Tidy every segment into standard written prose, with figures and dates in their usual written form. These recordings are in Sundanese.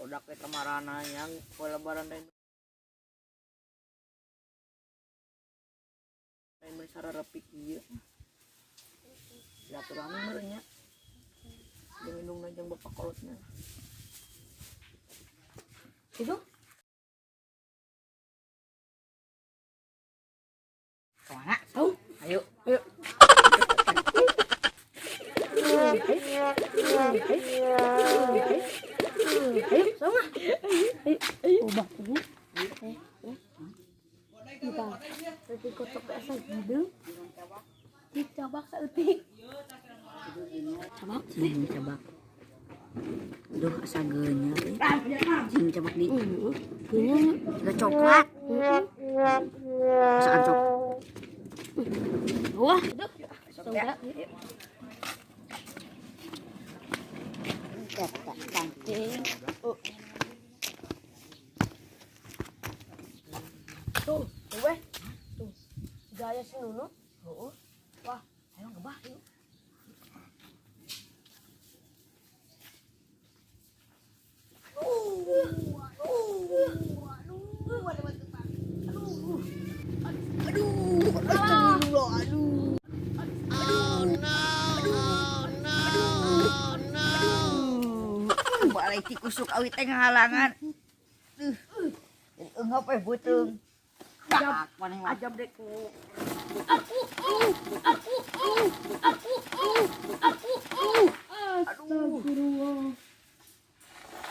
Barudak teh kamarana yang poe lebaran teh mun sararepik ieu. Silaturahmi meureun nya. Jeung indungna jeung bapak kolotna. Itu Kemana? Tahu. Ayo. Ayo. Ayo, sama. Ayo, ayo. Ubah ini. Kita berarti kotok asa hidung. Dicabak saeutik. Cabak. Cing cabak. Duh asa geunya euy. Cing cabak di. Geunya. Juga coklat. Asa ancok. Wah, aduh. Sok ya. Kancing. Tuh, tuh weh. Tuh. Gaya si Nunu. Heeh. Wah, ayo ngebah yuk. Aduh, astagfirullah, aduh. Aduh. Balik tikusuk awit teh ngahalangan. Jadi engap eh beuteung. Dak maneh mah. Ajab deh ku. Aduh.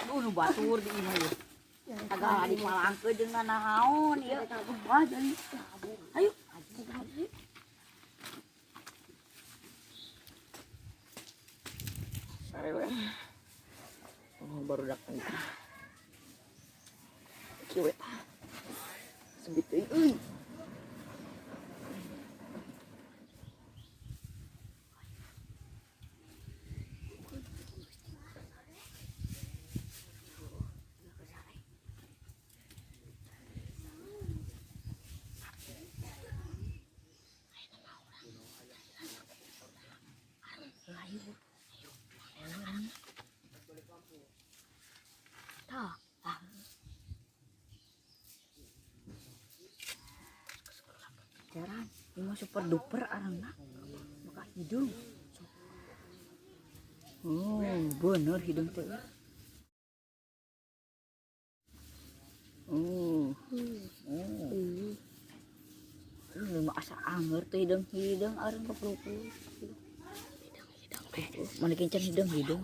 Aduh nu batur di imah ieu. Agak adik malangkeun jeung nanaon ieu. Wah jadi. Ayo. Sare we. Oh, baru datang. Kieu we tah. Sempit teuing euy. Tah. Jaran, ini mah super duper arangna. Buka hidung. Oh, bener hidung teh. Oh. Oh. Aduh, mah asa anger teh hidung-hidung arang keprupuk. Hidung-hidung teh. Mana kencan hidung-hidung.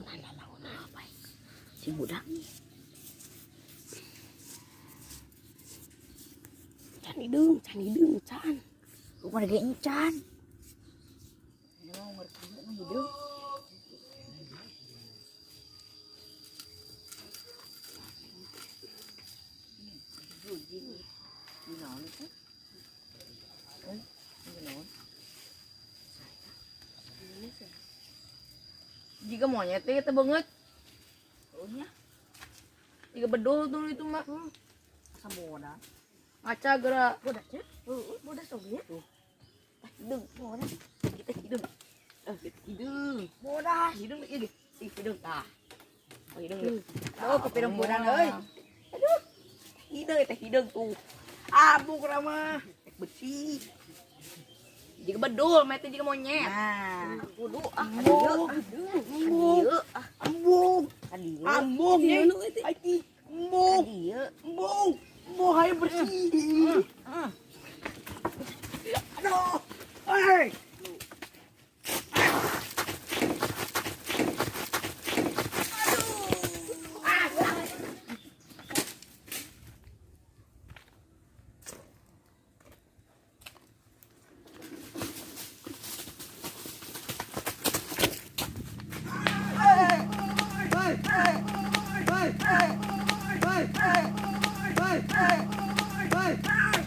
Sing hudang. Can hidung, can hidung, can. Mana ge encan. Ini mau ngerti mah hidung. Jika monyet teh teh banget. Oh nya, Jika bedul tuh itu mah. asa boda. Ngaca gerak. Bodasnya? Heeh, bodas oge nya. Hidung, bodas. Kita hidung. Kita hidung. Bodas. Hidung ieu ge. Ih, hidung tah. Oh, hidung. ge. Aduh, kepireng bodan euy. Aduh. Hidung teh hidung tuh. Abuk ramah. Tek besi. Jika bedul, mah teh jika monyet. Nah, Kudu ah. kadieu, kadieu, ah, Embung. kadieu, Ambung Si Nunu itu. Aiki. Embung. kadieu. Embung. Embung hayu bersih. Aduh. Hei.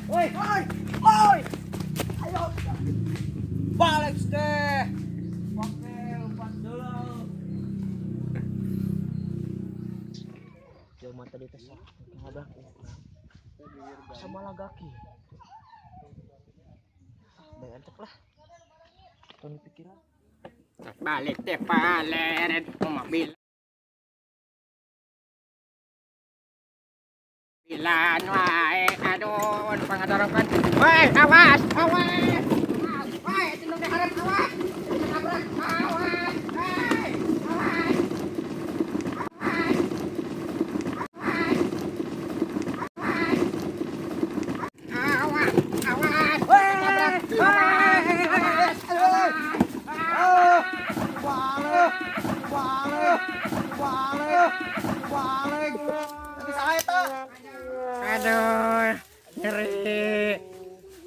Woi, woi, woi. Ayo. Balik teh. Pakai lompat dulu. Jelema tadi teh ngabrak urang. Asa malagaki. Ah, bae lah. Tong pikiran. Balik teh paleret mobil. Mobilan wae. Aduh, pangadorokan. Woi, awas, awas. Woi, itu nu diharap awas. Nabrak, awas. Hei, awas. Awas. Awas. Awas. Awas, awas. Nabrak. Awas. Awas. Balik, balik, balik, balik. Tapi saya tak. Aduh, nyeri.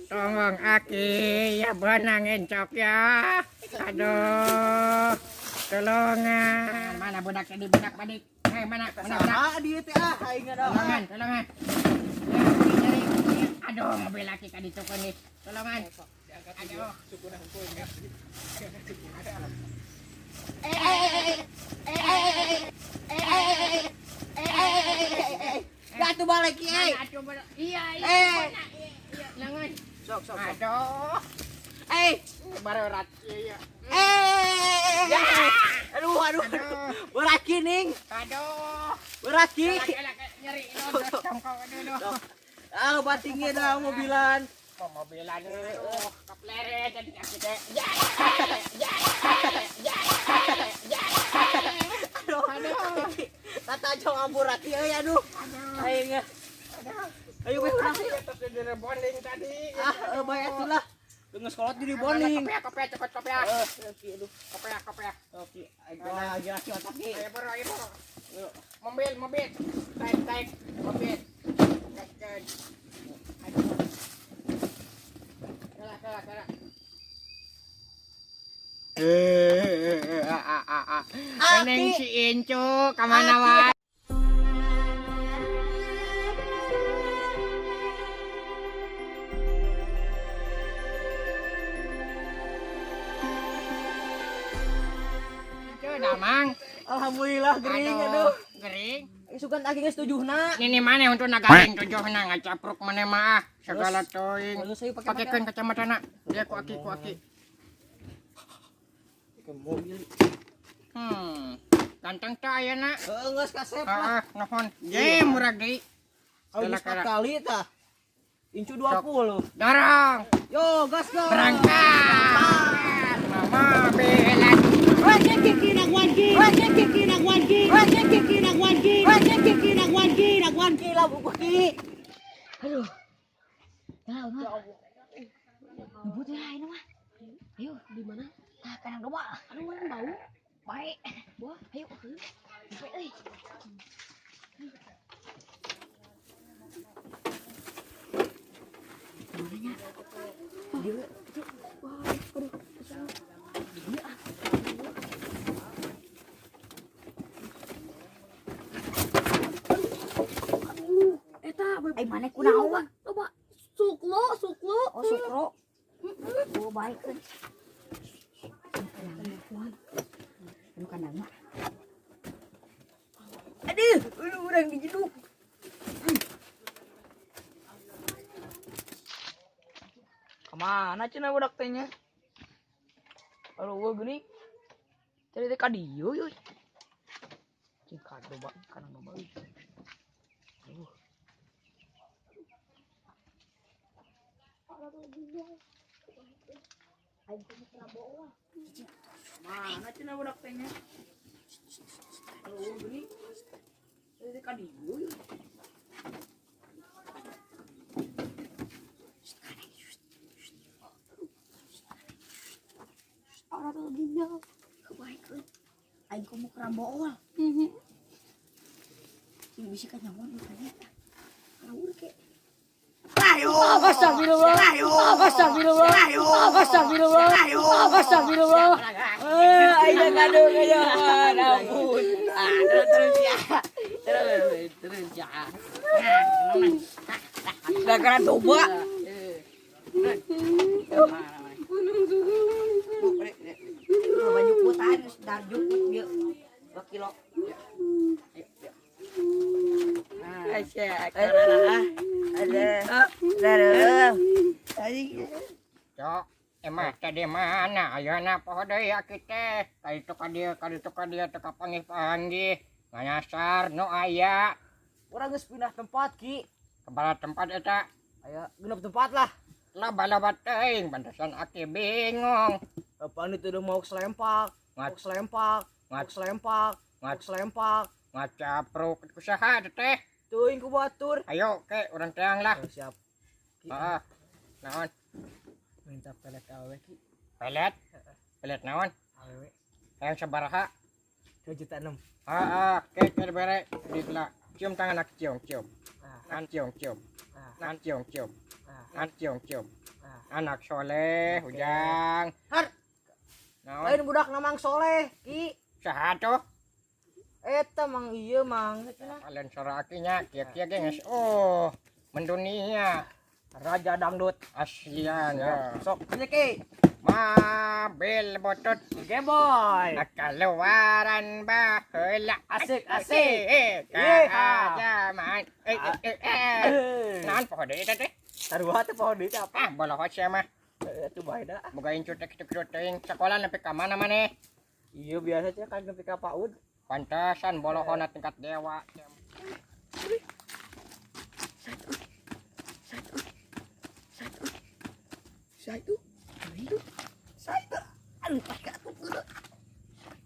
Tolong aki, ya benang encok ya. Aduh, tolongan. Mana budak tadi, budak badik. Hei, mana, mana budak? Sama dia teh ah, aing ada. Tolongan, tolongan. Ya, nyeri, nyeri. Aduh, mobil laki tadi toko nih. Tolongan. Aduh. Ya tuh balik ki, eh. Aduh, budak. Iya, iya. Eh. Mana? Iya, iya. Lengan. Sok, sok, sok. Aduh, Eh, baru rat. Iya. eh. Aduh, aduh, aduh. Beraki ning, Aduh. beraki. Elak, elak, nyeri. Aduh, congkok, aduh, aduh. Ah, batingnya dah mobilan. Mau mobilan oh, keplere jadi aki teh. Ya, ya, ya, ya. Aduh, aduh. Tata jong ampun raki euy aduh. Aing. Ayo we urang. Terus jadi bonding tadi. Ah, bae atulah. Geus kolot jadi bonding. Kopiah, kopiah, cepet kopiah. Eh, oke aduh. Kopiah, kopiah. Oke, aing lagi laki otak ki. Ayo bro, ayo bro. Mobil, mobil. Tarik, tarik. Mobil. Gaskeun. Aduh. Kelak, kelak, kelak. Neng si Incu kemana wae? Incu damang. Alhamdulillah gering aduh. Gering. Sugan aki geus tujuhna. Ini mana untuk nagaring tujuhna ngacapruk mana mah ah. Segala teuing. Terus ayo pakai Pakekeun kacamatana. Dia ku aki ku aki. Ke mobil. Ganteng teh ayeuna. Heeh, geus kasep lah. Heeh, nuhun. Ye murag deui. Ayo geus Kelak, kelak. kali tah. Incu 20. Dorong. Yo, gas gas. Berangkat. Mama belan. Aduh. Nah, ya Allah. Ngebut ya ini mah. Ayo, Di mana? tah kandang domba. Aduh, mana bau? Baik. Wah, Ayo. Baik euy. Mana nya? Dieu. Wah, aduh. Dieu ah. Aduh, eta Ai maneh kunaon? Loba suklo, suklo. Oh, sukro. Oh, baik kan. Aduh, kandang mah. Aduh, aduh, urang dijeduk. Kemana cenah budak teh nya? Aduh, gua gini. Cari teh ka dieu euy. Cing ka domba, kandang domba euy. Aduh. Mana cenah budak teh nya? Aduh, gua gini. Cari teh ka dieu euy. Orang tuh ginjal. Kebaik euy. Aing kumu kerambool. Cing bisi ka nyawa nu tanya. Ngawur ke. Ayo. Astagfirullah. Astagfirullah. Astagfirullah. Astagfirullah. Eh, aing ngadu ayo. Ampun. Ah, terus terus ya. Terus terus ya. Gara-gara domba. Loba jukutan geus dar jukut ieu. 2 kilo. Aisyah, Ada. Ada. Cok, emang tadi mana? Ayeuna poho deui aki teh. Ka ditu ka dieu, ka ditu ka dieu teu kapanggih-panggih. Nganyasar nu aya. Urang geus pindah tempat ki. Sabaraha tempat eta? Aya 6 tempat lah. Loba-loba teuing, pantesan aki bingung. Apaan itu udah mau keselempak, Ngat. mau keselempak, Ngat. mau keselempak, Ngat. keselempak. Ngacapruk ku saha teh? Teuing ku batur. Ayo ke urang teang lah. Oh, siap. Ki, Heeh. Naon? Minta pelet awewe, Ki. Pelet? Pelet naon? Awewe Hayang sabaraha? 2,6 juta. Heeh, ke ke bere di lah. Cium tangan aki, cium, cium. Ah. Nan cium, cium. Ah. Nan cium, cium. Ah. Nan cium, cium. Ah. Anak soleh, Ujang. Har. Naon? Lain budak na Mang Soleh, Ki. Saha tuh? Eta Mang ieu Mang. Kalian suara akinya, kia-kia ge geus oh, mendunia. Raja dangdut. Aslian ya. Sok, ini Ki. Mobil botot Geboy. keluaran baheula. Asik, asik. Eh, zaman. Eh, eh, eh, eh. Naon poho deui eta teh? Sarua teh poho deui teh apa? Ah, boloho sia mah. Eh, atuh bae da. Boga incu teh kitu-kitu teuing. Sekolah nepi ka mana maneh? Iya biasa teh kan nepi ka PAUD. Pantesan bolohona tingkat dewa. Saya itu. Itu. Saya itu. Aduh, pakai atuh geuleuh.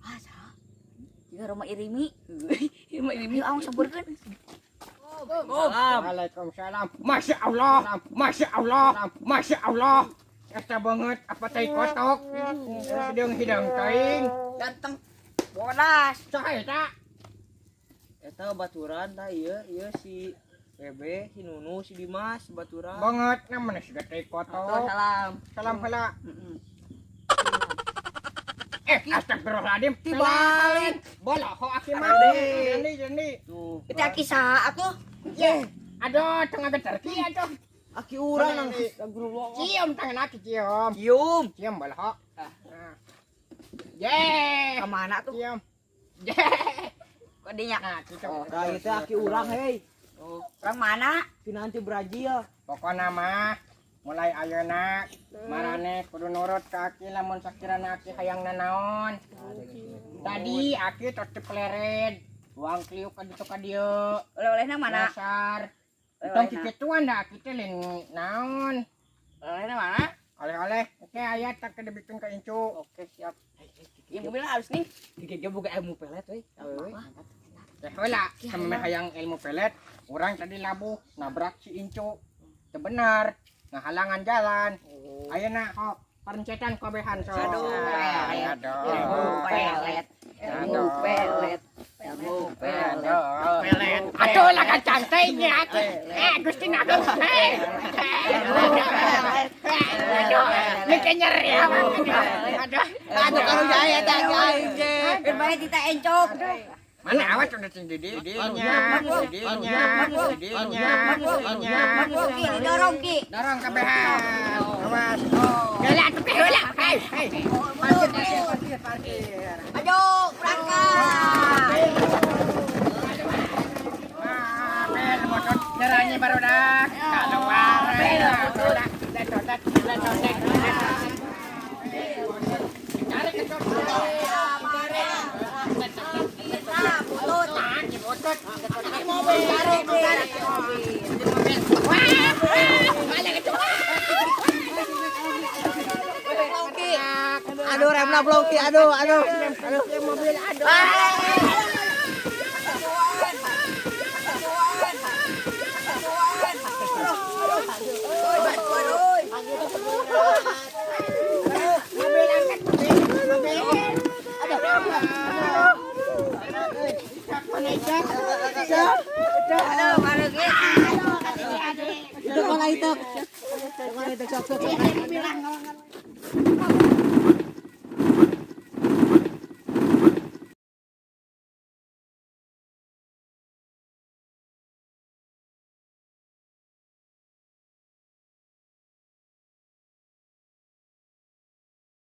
Ah, saha? Jiga Rhoma Irimi. Irma ini. Ayo aing sampeurkeun. Salam. Waalaikumsalam. Masya Allah. Masya Allah. Masya Allah. Eta banget apa tai kotok. Hidung-hidung teuing. Ganteng. Bodas. Saha eta? Eta baturan tah ieu, ieu si Bebe, si Nunu, si Dimas, baturan. Banget namanya siga tai Tuh, kotok. salam. Salam heula. Eh, astagfirullahaladzim. Dibalik. Boloho aki mah. Aduh. Jadi, jadi. Tuh. Itu aki saha atuh? Ye. Aduh, tengah getar ki atuh. Aki urang nang Ini. Cium tangan aki cium. Cium. Cium boloho. Nah. Ye. Ka mana tuh? Cium. Ye. Kadinya. Nah, gitu. Tah ieu teh aki urang hei. Orang mana? Pinanti Brazil. Pokona mah mulai ayeuna maraneh kudu nurut ka aki lamun sakirana aki hayang nanaon. Tadi aki tos dipelered. Buang kliuk ka ditu ka dieu. Oleh-olehna mana? Dasar. Tong kikituan da aki teh lain naon. Oleh mana? Oleh-oleh, oke aya tak dibikin ka incu. Oke, siap. Ya mobilnya harus nih. Ki ge boga ilmu pelet euy. Awewe. Teh heula samemeh hayang ilmu pelet, urang tadi labuh nabrak si incu. Teu bener, ngahalangan jalan. Ayeuna hok parencetan kabehan sok. Aduh, pelet. Aduh. Ilmu pelet. Ilmu pelet. Ilmu pelet. Aduh. Pelet. Aduh laga cantainya aki. Eh Gusti Agung. Eh. Aduh, mikir nyeri awak. Aduh. Aduh kalau jaya teh aing ge. Berbahaya kita encok. Mana awas udah tinggi didinya, didinya, didinya, didinya. Ki, didorong Ki. Dorong kabehan. Awas. Heula tuh heula. Hei, hei. Parkir, Parkir. Ayo, berangkat. Mabel botot nyerangnya barudak. Keluar. Barudak. Letotet, letotet. Tarik ke Butut. Botot. Mobil, tarik, tarik. Wah, balik ke Aduh remna blong Ki, aduh aduh. Aduh. Mobil aduh. Bantuan, oi. Mobil angkat mobil. Mobil. Aduh. Aduh, mana Ki? Itu mana itu? Mana itu sok sok.